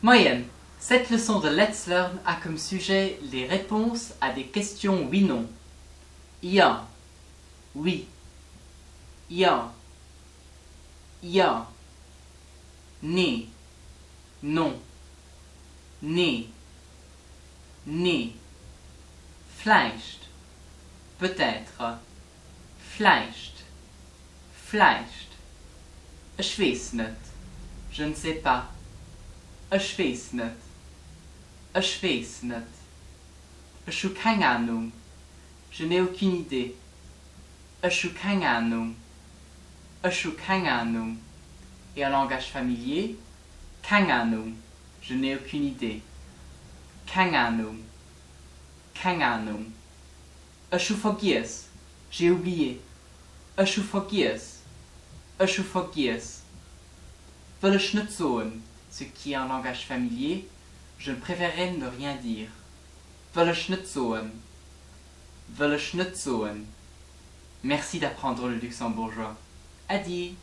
Moien! Cette leçon de Let's Learn a comme sujet les réponses à des questions oui-non. Jo. Oui. Jo. Jo. Nee. Non. Nee. Nee. Vläicht. Peut-être. Vläicht. Vläicht. Ech weess net. Je ne sais pas. Ech weess net. Ech weess net. Ech hu keng Anung. Je n'ai aucune idée. Ech hu keng Anung. Ech hu keng Anung. Et en langage familier, Keng Anung. Je n'ai aucune idée. Keng Anung. Keng Anung. Ech hu vergiess. J'ai oublié. Ech hu vergiess. Ech hu vergiess. Wëll ech net soen, ce qui est en langage familier, je préférerais ne rien dire. Wëll ech net soen. Wëll ech net soen. Merci d'apprendre le luxembourgeois. Äddi!